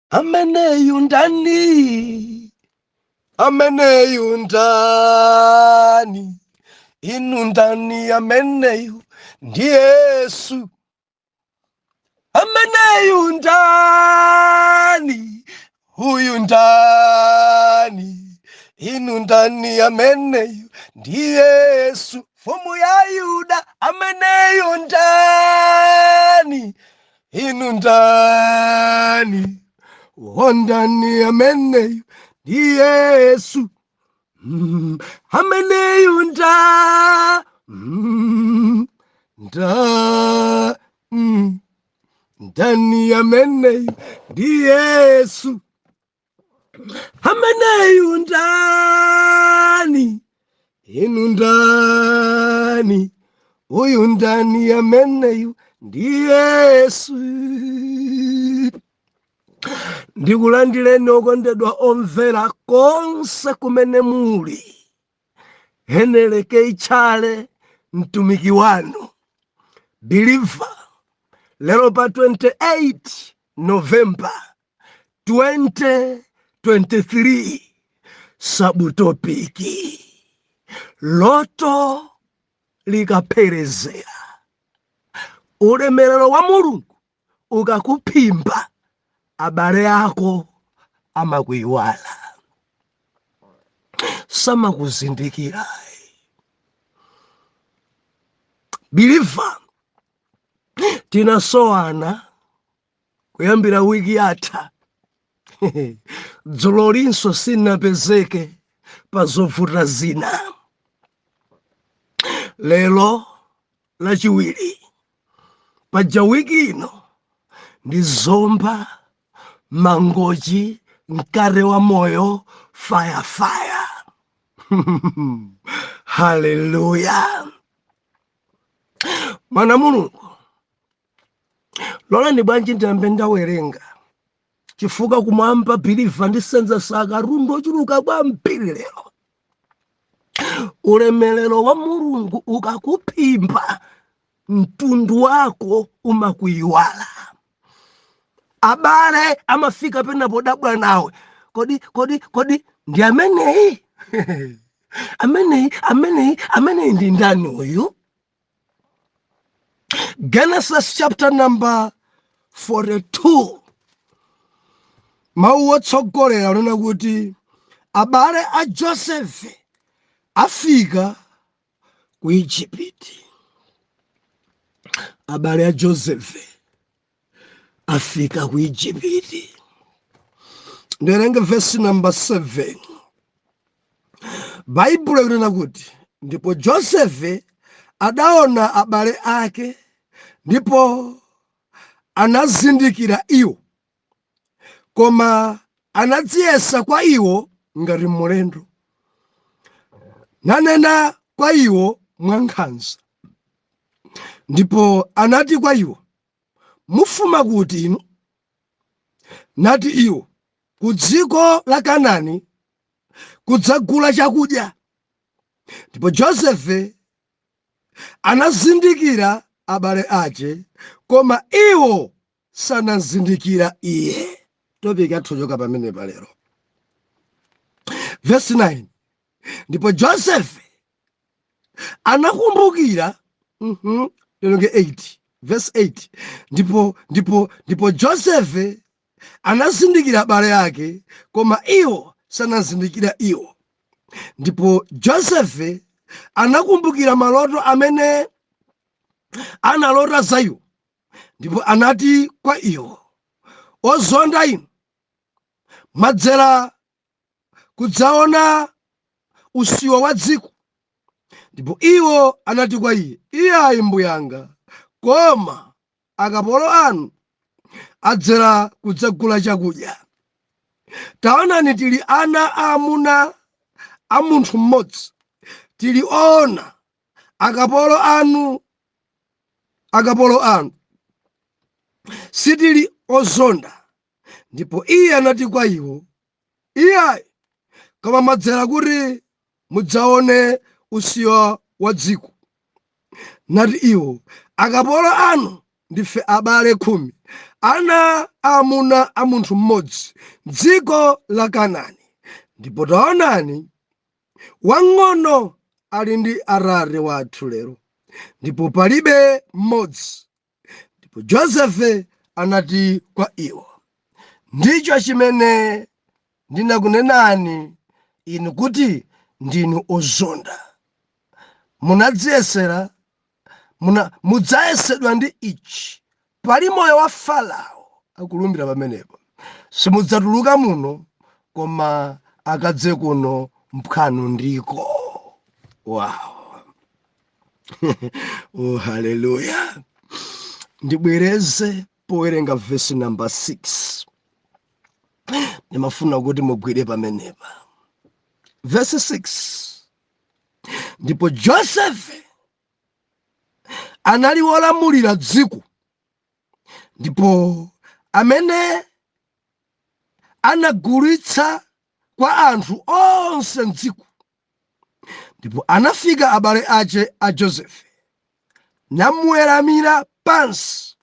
Ameneyu ndani? Ameneyu ndani? Inu ndani ameneyu? Ndi Yesu. Ameneyu ndani? Uyu ndani? Inu ndani ameneyu? Ndi Yesu. Mfumu ya Yuda, ameneyu ndani? Inu ndani? Wondani ameneyu? Ndi Yesu. Ameneyu nda nda ndani ameneyu? Ndi Yesu. Ameneyu ndani? Inu ndani? Uyu ndani ameneyu? Ndi Yesu. Ndikulandireni okondedwa omvera konse kumene muli. Henry K Tchale, mtumiki wanu believer, lero pa 28 November 2023, subtopic: loto likapherezera. Ulemerero wa Mulungu ukakuphimba, abale ako amakuyiwala, samakuzindikira. Believer, tinasowana kuyambira wiki yatha. Dzulo linso sinapezeke pa zovuta zina. Lero Lachiwiri, paja wiki ino ndi Zomba, Mangochi, mkate wa moyo, fire fire. Haleluya! Mwana Mulungu, lolani bwanji ndiyambe ndawerenga, chifukwa kumwamba, believer, ndisenza katundu ochuluka kwambiri lero. Ulemerero wa Mulungu ukakuphimba, mtundu wako umakuyiwala. Abale amafika pena podabwa nawe: Kodi, kodi, kodi ndi ameneyi? Ameneyi, ameneyi, ameneyi ndi ndani uyu? Genesis chapter number 42, mawu otsogolera unena kuti abale a Josefe afika ku Igupti. Abale a Josefe afika ku Igupti. Ndiwerenge vesi number 7. Baibulo ikunena kuti, "Ndipo Josefe adaona abale ake, ndipo anazindikira iwo, koma anadziyesa kwa iwo ngati mlendo, nanena kwa iwo mwankhanza. Ndipo anati kwa iwo, 'Mufuma kuti inu?' Nati iwo, 'Ku dziko la Kanaani, kudzagula chakudya.' Ndipo Josefe anazindikira abale ache, koma iwo sanazindikira iye." Topic yathu choka pamenepa lero, verse 9: "Ndipo Josefe anakumbukira." Tiwerenge 8, verse 8. Ndipo Josefe anazindikira abale ake, koma iwo sanazindikira iwo. Ndipo Josefe anakumbukira maloto amene analota za iwo, ndipo anati kwa iwo, 'Ozonda inu, mwadzera kudzaona usiwa wa dziko.' Ndipo iwo anati kwa iye, 'Iyayi, mbuyanga, koma akapolo anu adzera kudzagula chakudya. Taonani, tili ana aamuna a munthu mmodzi, tili oona, akapolo anu, akapolo anu, sitili ozonda.' Ndipo iye anati kwa iwo, 'Iyayi, koma mwadzera kuti mudzaone usiwa wa dziko.' Nati iwo, 'Akapolo anu Ndife abale 10, ana aamuna a munthu mmodzi m'dziko la Kanani, ndipo taonani, wamng'ono ali ndi atate wathu lero, ndipo palibe mmodzi. Ndipo Josefe anati kwa iwo, Ndicho chimene ndinakunenani inu kuti ndinu ozonda. Munadziyesera, muna, mudzayesedwa ndi ichi, pali moyo wa Farao, akulumbira pamenepo, simudzatuluka muno, koma akadze kuno mphwanu ndiko. Wow. Oh, haleluya. Ndibwereze powerenga vesi namba 6. Ndimafuna kuti mugwire pamenepa. Vesi 6. Ndipo Josefe anali wolamulira dziko, ndipo amene anagulitsa kwa anthu onse mdziko. Ndipo anafika abale ache a Josefe namuweramira pansi,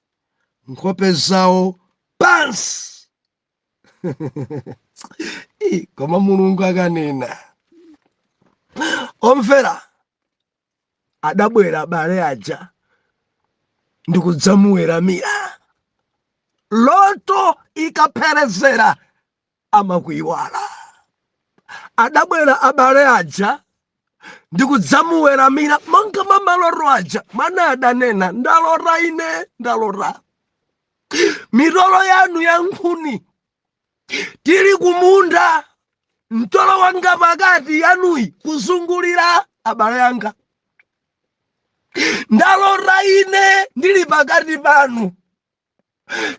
nkhope zawo pansi. Koma Mulungu akanena, omvera, adabwera abale aja ndikudzamuweramira. Loto ikapherezera amakuiwala. Adabwera abale aja ndikudzamuweramira monga mwa maloto aja. Mwana adanena, ndalota ine, ndalota mitolo yanu ya nkhuni tili kumunda, mtolo wanga pakati, yanuyi kuzungulira. Abale anga, ndalota ine ndili pakati panu,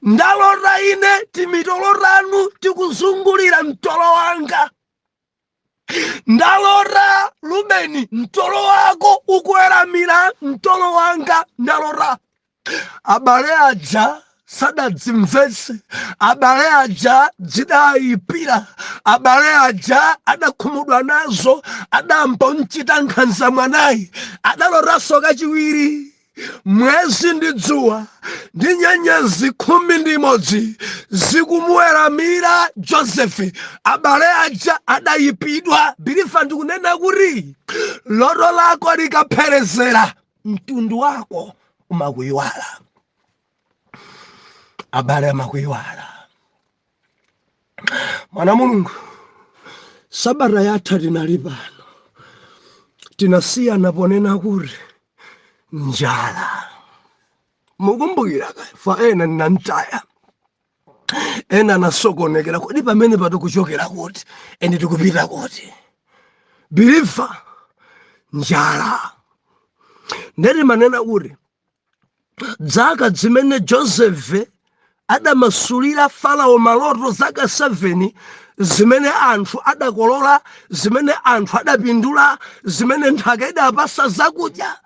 ndalota ine timitolo tanu tikuzungulira mtolo wanga, ndalota Rubeni mtolo wako ukuweramira mtolo wanga, ndalota. Abale aja sadadzimvetse, abale aja dzidayipira, abale aja adakhumudwa nazo, adampa mchita nkhanza mwanayi. Adalotanso kachiwiri, mwezi ndi dzuwa ndi nyenyezi 11 zikumuweramira Josefe. Abale aja adayipidwa. Believer, ndikunena kuti loto lako likapherezera, mtundu wako umakuyiwala, abale amakuyiwala. Mwana Mulungu, sabata yatha tinali pano, tinasiyana ponena kuti njala. Mukumbukira fa ena ninamtaya, ena anasokonekera, kodi pamene patikuchokera kuti ende tikupita kuti? Believer, njala. Ndeti manena kuti zaka zimene Josefe adamasulira Farao maloto, zaka 7 zimene anthu adakolola, zimene anthu adapindula, zimene nthaka idapasa zakudya,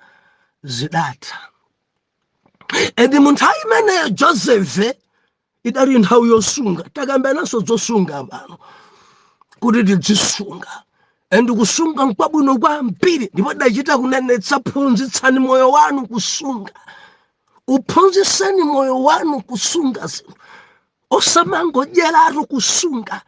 zidatha. Edi mu nthawi imeneyo Josefe idali nthawi yosunga. Takambananso zosunga pano kuti tidzisunga, and kusunga nkwabwino kwambiri. Ndipo dachita kunenetsa, phunzitsani moyo wanu kusunga, uphunzitseni moyo wanu kusunga zinthu, osamangodyeratu, kusunga.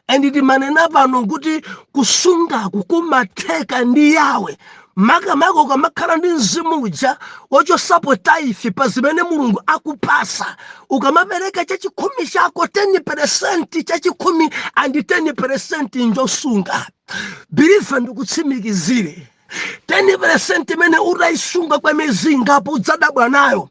And timanena pano kuti kusungaku kumatheka ndi Yawe, makamaka ukamakhala ndi mzimu uja wochosapo tithe pa zimene Mulungu akupasa, ukamapereka chachikhumi chako 10%, chachikhumi and 10% njosunga. Believer, ndikutsimikizire, 10% imene utayisunga kwa miyezi ingapo udzadabwa nayo,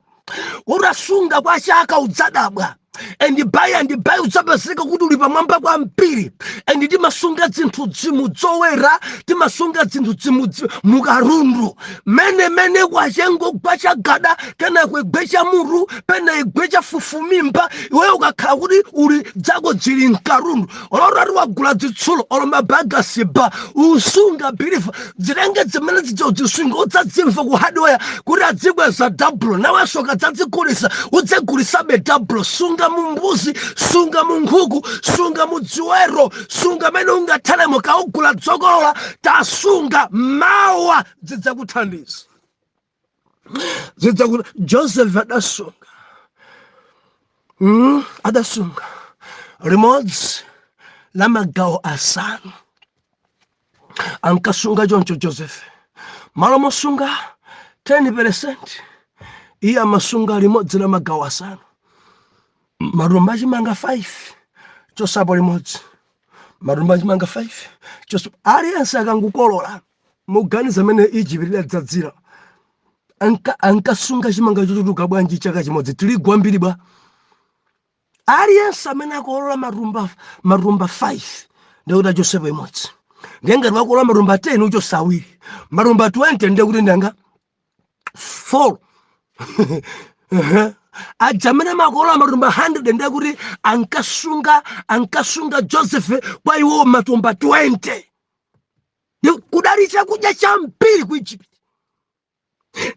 utasunga kwa chaka udzadabwa, and by and by udzapezeka kuti uli pamwamba kwambiri. And timasunga zinthu dzimudzowera, timasunga zinthu dzimudzi mukarundu mene mene kwachengo gwa chagada, kenako igwe cha mutu, pena igwe cha fufumimba. Iweyo ukakhala kuti uli dzako dzili mkarundu, olotati wagula zitsulo olo mabagasiba usunga. Believer, zitenge zimene zija uzisunga, udzadzimva ku hardware kuti adzikweza double, nawenso kadzadzigulisa udzigulisabe double. Sunga mu mbuzi, sunga mu nkhuku, sunga mu dziwero, sunga mene ungathalemo. Kaugula dzokolola, tasunga, mawa zidzakuthandiza, zidzakuti. Joseph adasunga. Adasunga limodzi la magawo asanu. Ankasunga choncho Joseph. Malo mosunga 10%, iye amasunga limodzi la magawo asanu. Matumba achimanga 5, chosapo limodzi. Matumba achimanga 5 chosapo. Aliyense akangukolola, muganiza amene Egypt idadzadzira, ankasunga chimanga chochuluka bwanji chaka chimodzi? Tirigu ambiri bwa. Aliyense amene akolola matumba 5, ndikuti achosepo imodzi. Ndiye ngati wakolola matumba 10, uchosa awiri. Matumba 20, ndiye kuti ndanga 4. Aja amene amakolola matumba 100, ndiye kuti ankasunga Joseph kwa iwo matumba 20. Kudali chakudya chambiri ku Egypt.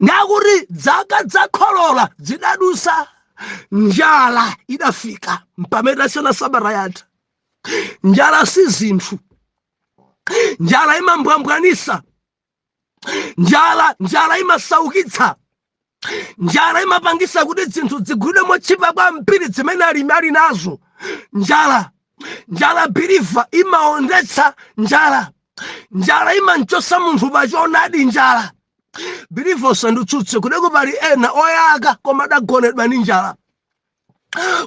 Ndakuti dzaka zakholola zidadusa, njala idafika. Mpamene tasiyana sabata yatha. Njala si zinthu, njala imambwambwanisa, njala imasaukitsa, njala imapangisa kuti zinthu zigulidwe mochipa kwambiri zimene alimi ali nazo. Njala, believer, imaondetsa. Njala imanchosa munthu pachonadi. Njala, believer, usanditsutse, kudeko pali ena oyaka koma adagonedwa ndi njala.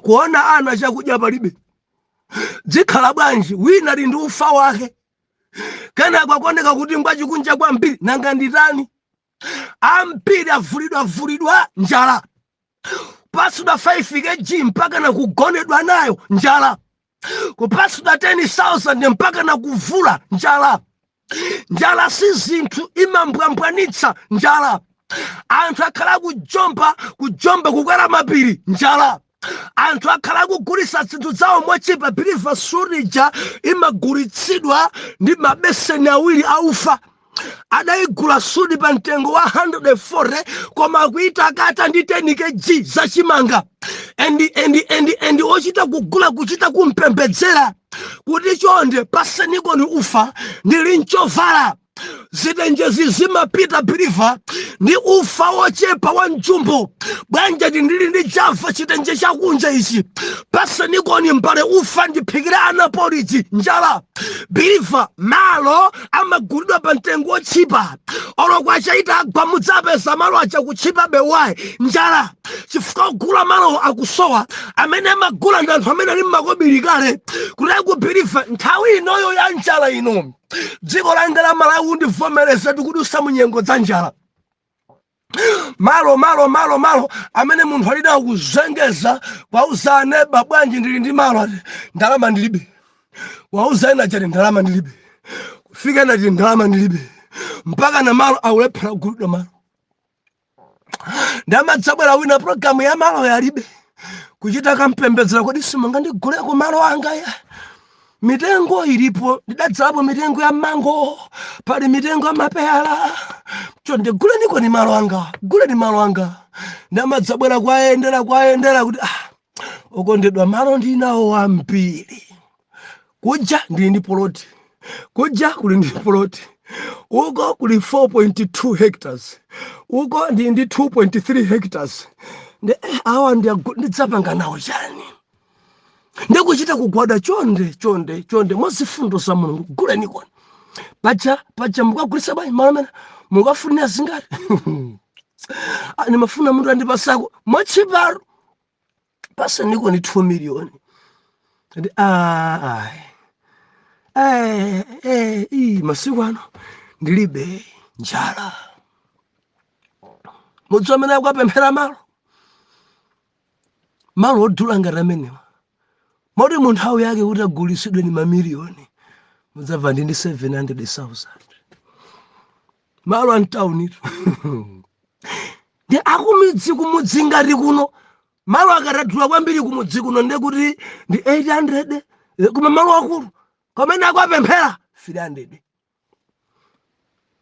Kuona ana chakudya palibe, dzikhala bwanji? Wina ali ndi ufa wake, kenako akuoneka kuti ngwachikunja kwambiri. Nanga nditani? Ambiri avulidwa avulidwa njala. Kupatsidwa 5 kg mpaka na kugonedwa nayo, njala. Kupatsidwa 10,000 mpaka na kuvula, njala. Njala si zinthu, imambwambwanitsa njala. Anthu akhala kujomba, kujomba, kukwera mapiri, njala. Anthu akhala akugulitsa zinthu zawo mochipa. Believer, surija imagulitsidwa ndi mabeseni awiri aufa. Adayigula sudi pa mtengo wa 140, koma akuitakata ndi 10 kg zachimanga. And ochita kugula, kuchita kumpembedzera kuti, "Chonde pasenikoni ufa, ndili nchovala." Zitenjezi zimapita, believer, ndi ufa wochepa wa mjumbo. "Bwanja ndili ndi java, chitenje chakunja ichi, pasenikoni mbale ufa, ndiphikire ana porridge." Njala, believer. Malo amagulidwa pa mtengo wotchipa, oloko achaita agwa, mudzapeza malo aja kutchipa bewayi. Njala, chifukwa kugula malo akusowa. Amene amagula ndi anthu amene ali mmakobiri kale. Kuti aku believer, nthawi inoyo ya njala ino, dziko langa la Malawi, undivomereze, tikudusa munyengo za njala. Malo, malo, malo, malo amene munthu alida kuzengeza, kwauza aneba, "Bwanji, ndili ndi malo." Ati, "Ndalama ndilibe." Wauza ena chati, "Ndalama ndilibe." Kufika ena chati, "Ndalama ndilibe." Mpaka na malo aulephera kugulidwa malo. Ndamadzabwera wina, programu ya malo yalibe, kuchita kampembedzera, "Kodi simungandiguleko malo anga ya mitengo ilipo? Ndidadzalapo mitengo ya mango, pali mitengo ya mapeyala. Chonde guleniko ni malo anga, guleni malo anga." Ndamadzabwera, kwayendera, kwayendera, kuti, "Ah, okondedwa, malo ndinawo ambiri. Kuja ndili ndi poloti, kuja kuli ndi poloti, uko kuli 4.2 hectares, uko ndili ndi 2.3 hectares. Ndi awa ndidzapanga nawo chani?" Ndikuchita kugwada, "Chonde, chonde, chonde, mwazifundo za Mulungu, gulenikoni. Paja mukagulisa bwanji malo amene mukafunira zingati?" "Ah, ndimafuna munthu andipasako mwachiparo, paseniko ni 2 miliyoni." Ndi ayi, ii, masiku ano ndilibe. Njala. Mudzi amene akukapemphera malo, malo odula ngati amenewa, moti mu nthawi yake kuti agulisidwe ni mamiliyoni, mudzamva ndi 700,000, malo amtaunitu. Ndi akumidzi, kumudzi ngati kuno, malo akatadula kwambiri kumudzi kuno ndekuti ndi 800, koma malo akulu kamene akuapemphera 300,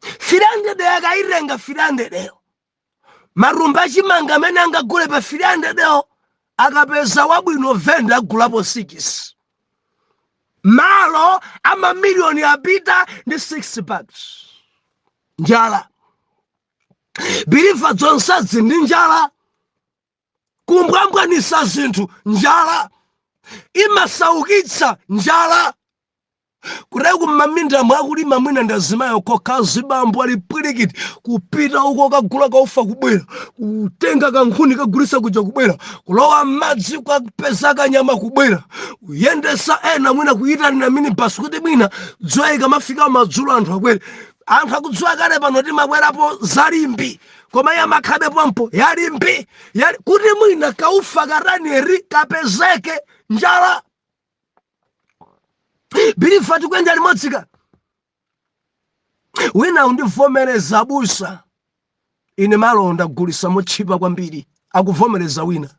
300. Akaitenga 300 eyo, marumba achimanga amene angagule pa 300 eyo, akapeza wabwino venda, agulapo 6. Malo amamiliyoni apita ndi 6 bags. Njala, believer, zonsezi ndi njala. Kumbwambwanisa zinthu, njala imasaukitsa, njala. Kutali kummaminda mwakulima mwina ndi azimayi okha, azibambo ali pwirikiti, kupita uko kagula kaufa kubwera, kutenga kankhuni kagulisa kuja kubwera, kulowa m'madzi kwapeza kanyama kubwera, kuyendesa ena mwina kuyitanira minibus kuti mwina dzuwa ikamafika madzulo anthu akwere. Anthu akudziwa kale pano timakwerapo zalimbi, koma iye amakhabe pompo yalimbi yali, kuti mwina kaufa kataneri kapezeke. Njala. Believer, tikuyenda limodzika. Wina undivomereza, abusa, ine malo ndagulisa motchipa kwambiri, akuvomereza wina.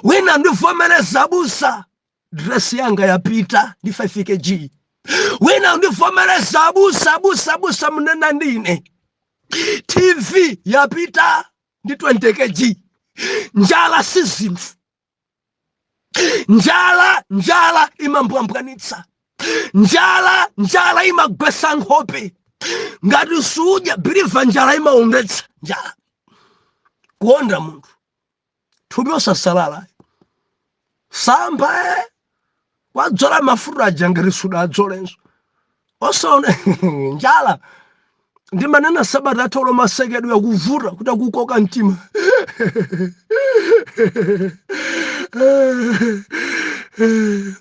Wina ndivomereza, abusa, dress yanga yapita ndi 5 kg. Wina undivomereza, abusa, abusa, abusa, munena ndine, TV yapita ndi 20 kg. Njala si zinthu. Njala, njala imambwambwanitsa. Njala, njala imagwesa nkhope ngati sudya. Believer, njala imaondetsa. Njala kuonda munthu thupi osasalala samba, wadzola mafuta aja ngati sudadzolenso osaone. Njala, ndimanena sabata atolo, masekedwe akuvuta kuti akukoka mtima.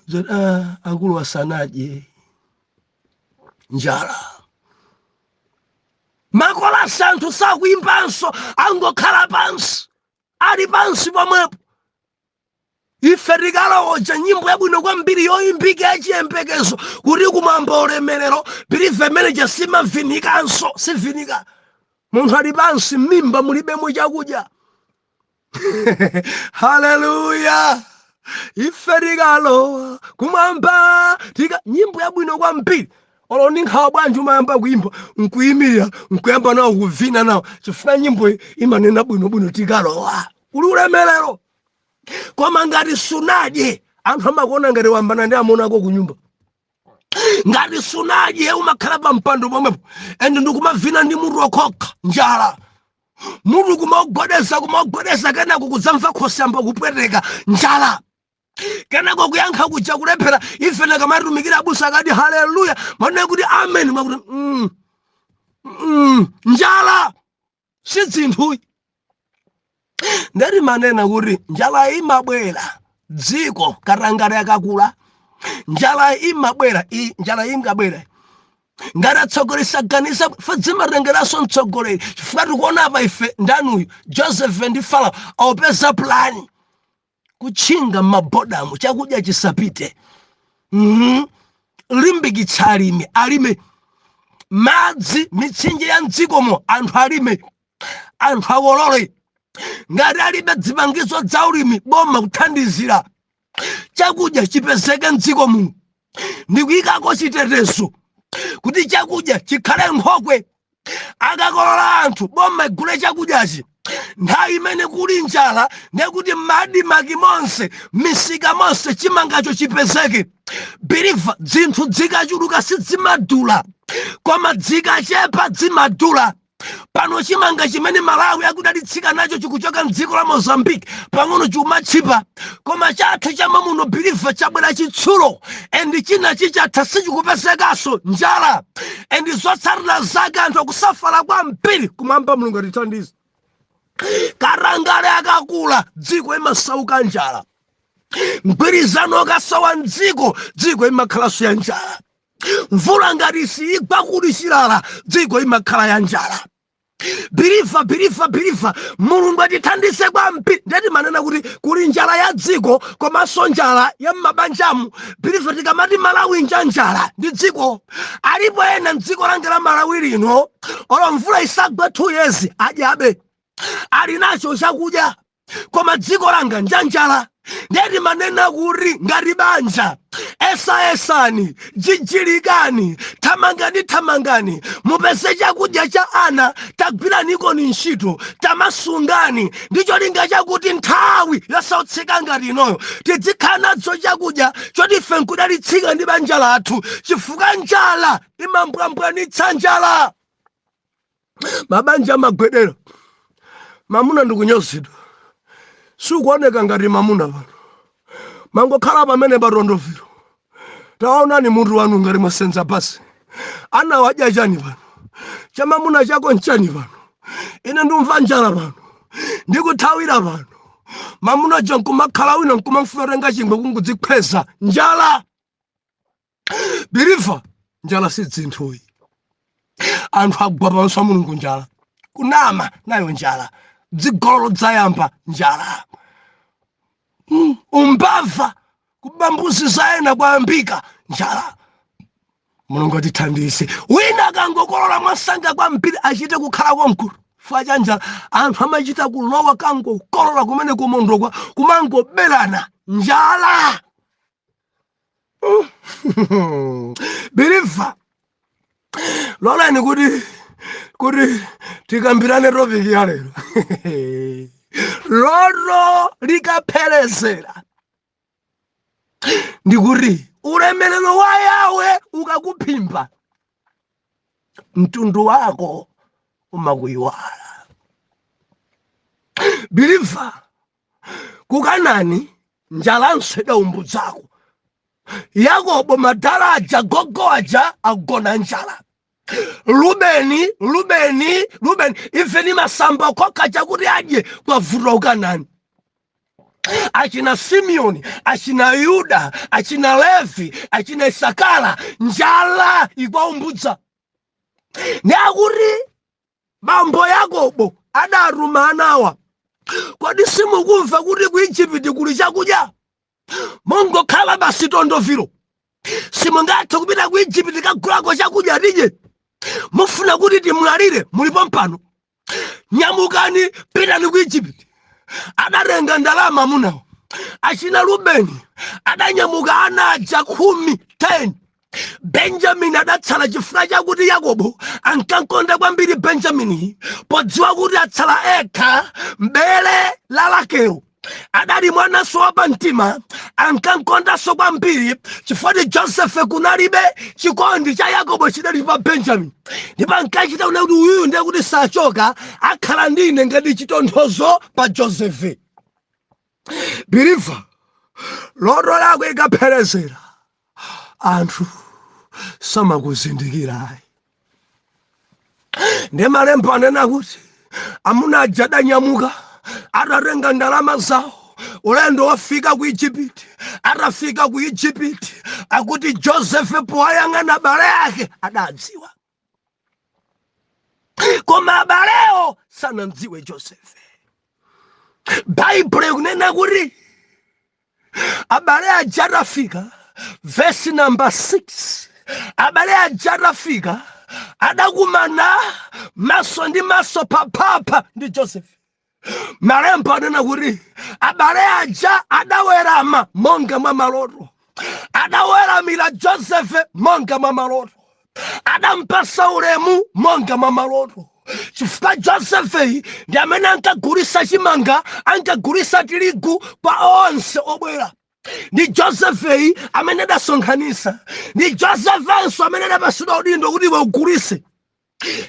Zoti, ah, akulu asanadye. Njala. Makolasi anthu sakuyimbanso, angokhala pansi, ali pansi pomwepo. Ife tikalowoja, nyimbo yabwino kwambiri yoyimbika yachiyembekezo kuti kumwamba ulemerero. Believer, manager simavinikanso, sivinika. Munthu ali pansi, m'mimba mulibemo chakudya. Haleluya! Ife tikalowa kumwamba tika nyimbo yabwino kwambiri. Olo ndi nkhawa bwanji, umayamba kuimba, nkuyimirira, nkuyamba nawo kuvina nawo, chifukwa nyimbo imanena bwinobwino tikalowa kuli ulemerero. Koma ngati sunadye, anthu amakuona ngati wambana ndi amuna ako kunyumba. Ngati sunadye, umakhala pa mpando pomwepo and ndikumavina ndi mutu okhokha. Njala. Mutu kumaugwedeza, kumaugwedeza, kenako kudzamva khosi yamba kupweteka. Njala. Kenako kuyankha kuja kulephera. Ife nakamatumikira abusa akati haleluya, manene kuti amen, mwakuti Njala si dzinthu. Ndati manena kuti njala imabwera dziko katangale akakula. Njala imabwera, njala ingabwera ngati atsogoleri saganiza. Fe dzimatengeranso mtsogoleri, chifukwa tikuona apa ife ndanuyu Joseph ndi Farao awupeza plan kutchinga m'mabodamo chakudya chisapite. Limbikitsa alimi alime, madzi, mitsinje ya mdzikomo, anthu alime, anthu akolole. Ngati alibe zipangizo za ulimi, boma kuthandizira chakudya chipezeke mdziko muno ndikuyikako chitetezo kuti chakudya chikhale nkhokwe. Akakolola anthu, boma igule chakudyachi. Nthawi imene kuli njala, ndekuti m'MADMARC monse, misika monse, chimangacho chipezeke. Believer, zinthu zikachuluka sizimadula, koma zikachepa zimadula. Pano chimanga chimene Malawi akudalitsika nacho chikuchoka mdziko la Mozambique, pang'ono chikumatchipa, koma chathu chamamuno, believer, chabwera chitsulo and china chichatha, sichikupezekanso. Njala. And zotsatira zake anthu akusafala kwambiri. Kumwamba Mulungu atithandize. Katangale akakula, dziko imasauka, njala. Mgwirizano ukasowa mdziko, dziko imakhalanso ya njala. Mvula ngati siyigwa, kuli chilala, dziko imakhala ya njala. Believer, believer, believer, Mulungu atithandize kwambiri. Ndeti manena kuti kuli njala ya dziko komanso njala ya m'mabanjamu. Believer, tikamati Malawi nja njala ndi dziko, alipo ena mdziko langa la Malawi lino, olo mvula isagwe 2 years, adyabe, ali nacho chakudya, koma dziko langa njanjala. Ndeti manena kuti ngati banja, esayesani, jijilikani, thamangani, thamangani, mupeze chakudya cha ana. Tagwiraniko ni ntchito, tamasungani ndi cholinga chakuti nthawi yosautsika ngati inoyo tizikhala nadzo chakudya choti ife nkudalitsika ndi banja lathu, chifukwa njala imambwambwanitsa. Njala, mabanja amagwedera. Mamuna ndikunyozedwa. Sukuoneka ngati mamuna pano, mangokhala pamene patondoviro. Taonani mutu wanu ngati mwasenza basi. Ana wadya chani pano? Chamamuna chako nchani pano? Ine ndumva njala pano, ndikuthawira pano. Mamuna ja nkumakhala wina nkumamfuna tenga chingwe kungudzikhweza njala. Believer, njala si dzinthuyi. Anthu agwa pamaso pa Mulungu njala, kunama nayo njala, dzigololo dzayamba njala, umbava, kuba mbuzi za ena kwayambika njala. Mulungu atithandize. Wina akangokolola mwasanga kwambiri achite kukhala kwamkulu chifukwa cha njala. Anthu amachita kulowa kangokolola kumene kumondokwa kumangoberana njala. Believer, loleni kuti tikambirane topic ya lero. Loto likapherezera, ndikuti ulemerero wa Yawe ukakuphimba, mtundu wako umakuyiwala. Believer, kukanani njalanso idawumbudzako. Yakobo madala aja, gogo aja agona njala. Rubeni, Rubeni, Rubeni, ifeni masamba kokha chakuti adye kwavuta ukanani. Achina Simeoni, achina Yuda, achina Levi, achina Isakara, njala ikwaumbudza. Ndi akuti bambo Yakobo adatuma anawa, kodi simukumva kuti ku Igupti kuli chakudya? Mungokhala basi tondoviro, simungathe kupita ku Igupti kagulako chakudya tidye? Mufuna kuti timwalire mulipo mpano? Nyamukani, pitani ku Igupti. Adatenga ndalama amunawo, achina Rubeni adanyamuka, anaja 10, 10. Benjamini adatsala chifukwa chakuti Yakobo ankankonda kwambiri Benjamini, podziwa kuti atsala ekha mbele la Rakelo. Adali mwananso wapamtima, ankankondanso kwambiri chifukwa kuti Josefe kunalibe, chikondi cha Yakobo chidali pa Benjamini, ndipo ankachita kuna kuti uyuyu ndiye kuti sachoka, akhala ndine ngati chitonthozo pa Josefe. Believer, loto lako ikapherezera, anthu samakuzindikira ayi. Ndi malemba anena kuti amuna aja adanyamuka atatenga ndalama zawo, ulendo wafika ku Igupti. Atafika ku Igupti, akuti Josefe powayang'ana abale ake adadziwa, koma abalewo sanamdziwe Josefe. Baibulo ikunena kuti abale aja atafika, vesi namba 6, abale aja atafika adakumana maso ndi maso paphapha ndi Josefe. Malemba anena kuti abale aja adawerama monga mwa maloto, adaweramira Josefe monga mwa maloto, adampasa ulemu monga mwa maloto, chifukwa Josefeyi ndi amene ankagulisa chimanga, ankagulisa tirigu kwa onse obwera. Ndi Josefeyi amene adasonkhanisa, ndi Josefenso amene adapasidwa udindo kuti iwe ugulise,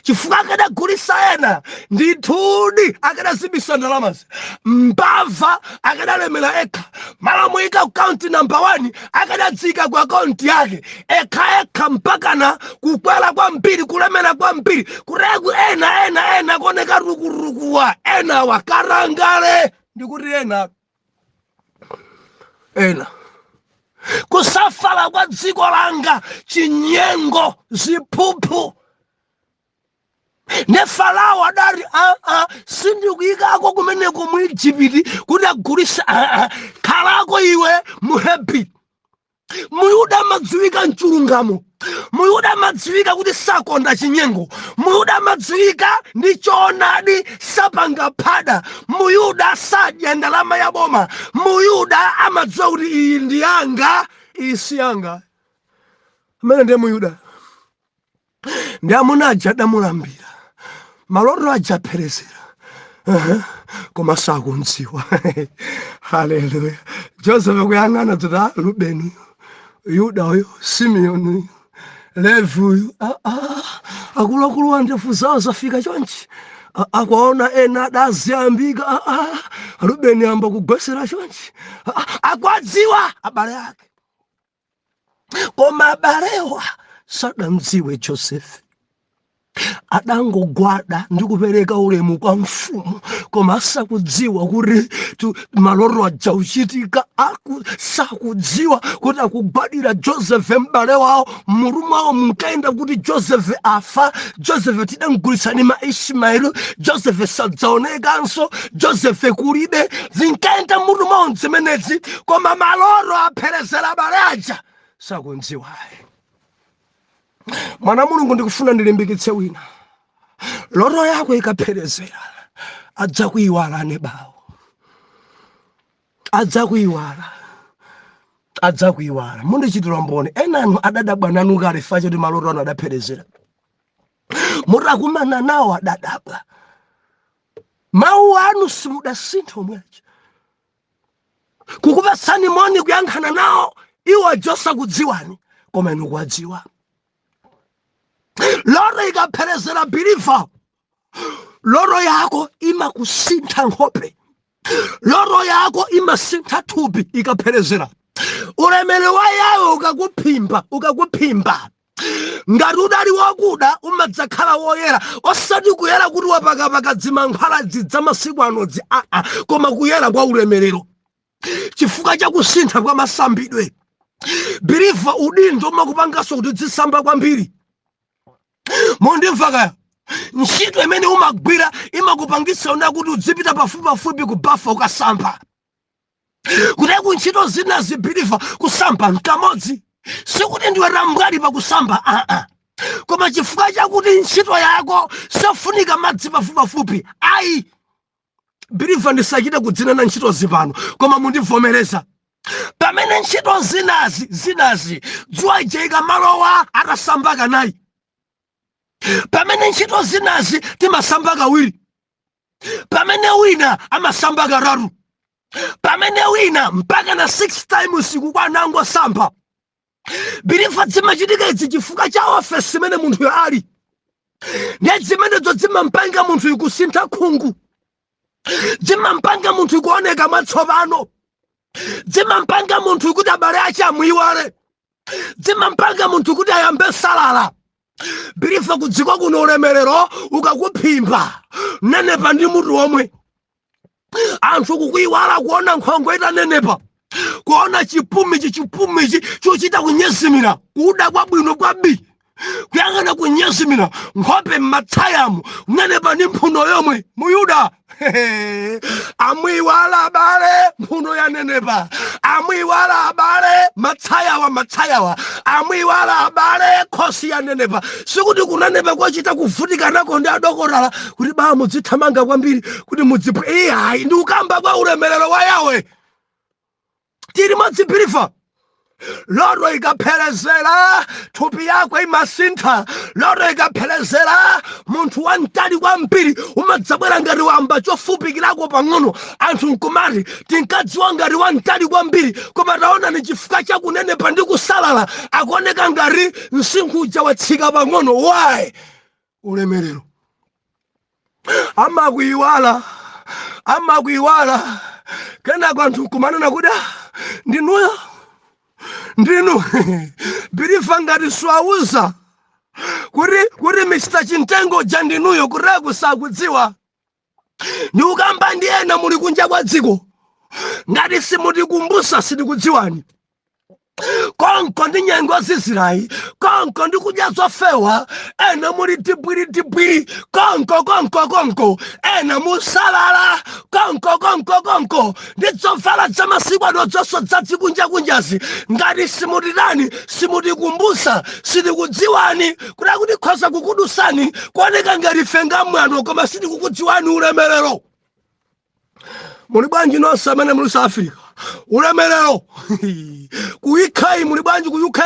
chifukwa akadagulisa ena ndithudi akadazibisa ndalamazi, mbava, akadalemera ekha. Malo muyika akaunti namba 1, akadadzika ku akaunti yake ekha ekha, mpakana kukwera kwambiri, kulemera kwambiri, kuteku ena ena ena kuoneka rukurukuwa, ena wakarangale, ndikuti ena ena kusafala kwa dziko langa, chinyengo, ziphuphu. Ne Farao adati, aa, sindikuyikako kumeneko mu Igupti kuti agulise. Aa, khalako iwe Muhebri. Muyuda amadziwika mchilungamo, Muyuda amadziwika kuti sakonda chinyengo, Muyuda amadziwika ndi choonadi, sapanga phada. Muyuda sadya ndalama ya boma. Muyuda amadziwa kuti iyi ndi yanga, iyi si yanga. Amene ndiye Muyuda. Ndi amuna aja adamulambira, maloto aja apherezera, koma sakundziwa. Haleluya! Joseph kuyang'ana kuti, ah, Rubeni uyu, Yuda uyu, Simeoni uyu, Levi uyu, ah, ah, akuluakulu wa ndevu zawo zafika chonchi. Akuona ena adaziyambika. Rubeni amba kugwesera chonchi. Akuwadziwa abale ake, koma abalewa sadamdziwe Josefe. Adangogwada ndi kupereka ulemu kwa mfumu, koma asakudziwa kuti maloto aja uchitika. Sakudziwa kuti akugwadira Josefe m'bale wawo. Mutu mwawo munkayenda kuti Josefe afa, Josefe tidamgulitsani ma Ismaeli, Josefe sadzaonekanso, Josefe kulibe. Zinkayenda mutu mwawo zimenezi, koma maloto apherezera, abale aja sakudziwayi. Mwana Mulungu, ndikufuna ndilimbikitse wina: loto yako ikapherezera, adzakuyiwala anebawo, adzakuyiwala, adzakuyiwala. Mundichitira mboni, enanu adadabwa nanu kale facho kuti maloto anu adapherezera. Mutakumana nawo adadabwa, mawu anu simudasintha omwecho, kukupatsani moni, kuyankhana nawo, iwo ajosakudziwani, koma inu kuwadziwa. Loto ikapherezera, believer, loto yako imakusintha nkhope, loto yako imasintha thupi ikapherezera. Ulemerero wa Yawe ukakuphimba, ukakuphimba, ngati udali wakuda umadzakhala woyera, osati kuyera kuti wapakapaka dzimankhwala dzidza masiku anodzi, aa, koma kuyera kwa ulemerero chifukwa cha kusintha kwa masambidwe. Believer, udindo umakupanganso kuti dzisamba kwambiri. Mundimva kaya? Ntchito imene umagwira imakupangitsa una kuti udzipita pafupipafupi ku bafa ukasamba. Kuti ku ntchito zina, believer, kusamba nkamodzi. Sikuti ndiwe rambwali pakusamba, aa, koma chifukwa chakuti ntchito yako safunika madzi pafupipafupi, ayi. Believer, ndisachite kudzinena ntchito zipano, koma mundivomereza, pamene ntchito zinazi dzuwa ija ikamalowa atasamba kanayi, pamene ntchito zinazi timasamba kawiri, pamene wina amasamba katatu, pamene wina mpaka na 6 times kukwana angosamba. Believer, zimachitika izi chifukwa cha ofesi imene munthuyo ali. Ndiye zimenezo zimampanga munthu kusintha khungu, zimampanga munthu kuoneka mwatsopano, zimampanga munthu kuti abale ache amuyiwale, zimampanga munthu kuti ayambe salala. Believer, kudziko kuno ulemerero ukakuphimba, nenepa ndi mutu omwe, anthu kukuyiwala, kuona nkhongo itanenepa, kuona chipumichi, chipumichi chochita kunyezimira, kuda kwabwino kwabi, kuyang'ana kunyezimira, nkhope m'matsayamu, kunenepa ndi mphuno yomwe. Muyuda amwiwala abale, mphuno yanenepa, amwiwala abale, matsayawa, matsayawa amwiwala abale, khosi yanenepa. Sikuti kunenepa kwachita kuvutika nako ndi adokotala kuti ba mudzithamanga kwambiri kuti mudzipwe, iyayi, ndi ukamba kwa ulemerero wa Yawe. Tili modzi, believer? Loto ikapherezera, thupi yako imasintha. Loto ikapherezera, munthu wamtali kwambiri umadzabwera ngati wamba chofupikirako pang'ono. Anthu nkumati, "Tinkadziwa ngati wamtali kwambiri, koma taona ni chifukwa chakunenepa ndi kusalala, akuoneka ngati msinkhu uja watsika pang'ono." Why? Ulemerero. Amakuiwala, amakuiwala. Kenako anthu nkumanena kuti, "Ah, ndinuyo, ndinu." Believer, ngati swauza kuti Mr Chintengo ja ndinuyo, kuteko sakudziwa. Ndi ukamba ndi ena muli kunja kwa dziko, ngati simutikumbusa sitikudziwani. Konko ndi nyengo zizirayi, konko ndi kudya zofewa, ena muli tibwiri tibwiri konko konko konko, ena musalala konko konko konko, ndi zovala za masiku ano zonso zadzikunjakunjazi. Ngati simutitani, simutikumbusa, sitikudziwani. Kuda kuti khoza kukudusani kuoneka ngati ife ngamwano, koma sitikukudziwani. Ulemerero. Muli bwanji nonse amene muli South Africa? Ulemerero. Ku UK muli bwanji? Ku UK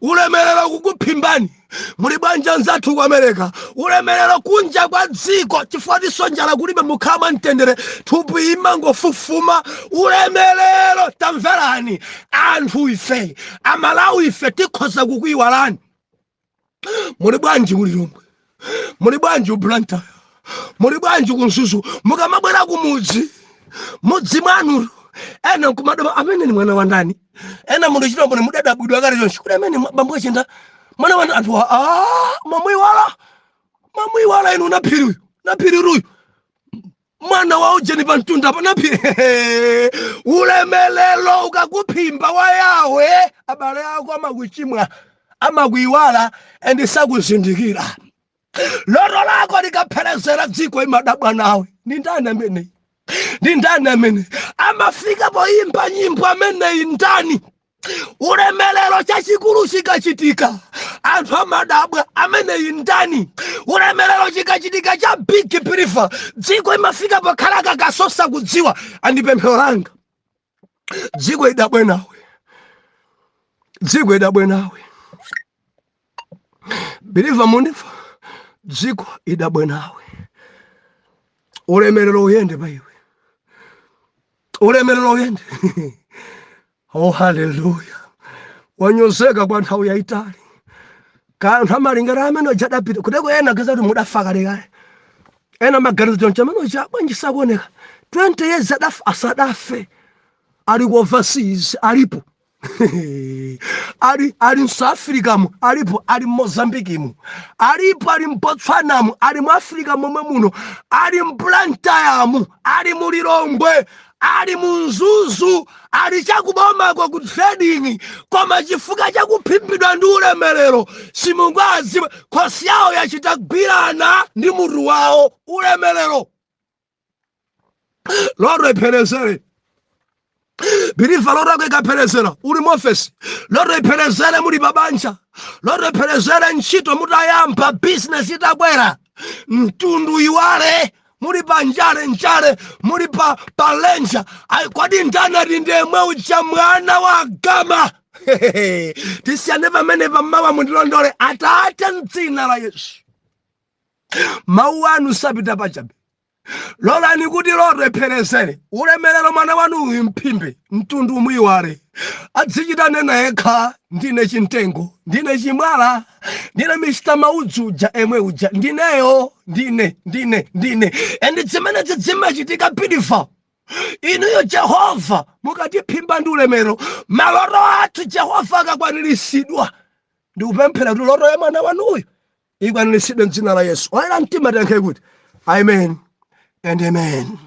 ulemerero kukuphimbani. Muli bwanji anzathu ku America? Ulemerero. Kunja kwa dziko, chifukwa tisonjala kulibe, mukhala mwamtendere, thupi imangofufuma. Ulemerero. Tamverani, anthu ife Amalawi, ife tikhoza kukuyiwalani. Muli bwanji ku Lilongwe? Muli bwanji ku Blantyre? Muli bwanji ku Mzuzu? Mukamabwera kumudzi, mudzi mwanu, ena nkumadaba, amene ni mwana wa ndani? Ena munthu chitomboni mudadabwidwa kale chonchi kuti amene bambo achinda mwana wa anthu, ah, mwamuiwala, mwamuiwala inu. Naphiri uyu, naphiri uyu, mwana wa ujeni pa mtunda pa naphiri. Ulemelelo ukakuphimba wa Yawe, abale ako amakuchimwa, amakuiwala and sakuzindikira. Loto lako likapherezera, dziko imadabwa nawe, ndi ndani amene, ndi ndani amene amafika poimba nyimbo ameneyi, ndani? Ulemelero chachikulu chikachitika, anthu amadabwa, ameneyi ndani? Ulemelero chikachitika cha big believer, dziko imafika pokhala kakasosa kudziwa. And pemphero langa, dziko idabwe nawe, dziko idabwe nawe. Believer, mundifa, dziko idabwe nawe. Ulemerero uyende pa iwe, ulemerero uyende. Oh, haleluya! Wanyozeka kwa nthawi yayitali, kanthu amalingana amene uja adapita kuteko. Ena gaza kuti mudafa kalekale, ena maganizo choncho, amene uja bwanji sakuoneka 20 years adafa? Asadafe, ali ku overseas, alipo, ali mSouth Africa mu, alipo, ali mMozambique mu, alipo, ali mBotswana mu, ali mu Africa momwe muno, ali mBlantyre, ali mu Lilongwe, ali mu Mzuzu, ali chakubomako ku trading. Koma chifukwa chakuphimbidwa ndi ulemerero, simungaziwe. Khosi yawo yachita kugwirana ndi mutu wawo. Ulemerero, loto ipherezere. Believer, loto yako ikapherezera uli muofesi, loto ipherezere muli pabanja, loto ipherezere ntchito mutayamba, bizinesi itakwera, mtundu iwale muli pa njale njale, muli pa palenja. Ayi, kodi ndanati ndemwe uja mwana wa gama? Tisiyane pamene pammawa, mundilondole. Atate, mdzina la Yesu, mawu anu sapita pachabe. Lolani kuti loto ipherezere, ulemerero mwana wanu uyu mphimbe, mtundu umuiwale, adzichita nena yekha, "Ndine chimtengo, ndine chimwala, ndine Mr Maudzu uja, emwe uja, ndineyo, ndine, ndine, ndine." And zimenezi zimachitika, believer, inuyo Jehova mukatiphimba ndi ulemerero, maloto athu Jehova akakwaniritsidwa. Ndikupemphera kuti loto ya mwana wanuyu ikwaniritsidwe mdzina la Yesu. Oyera mtima tiyankhe kuti amen and amen.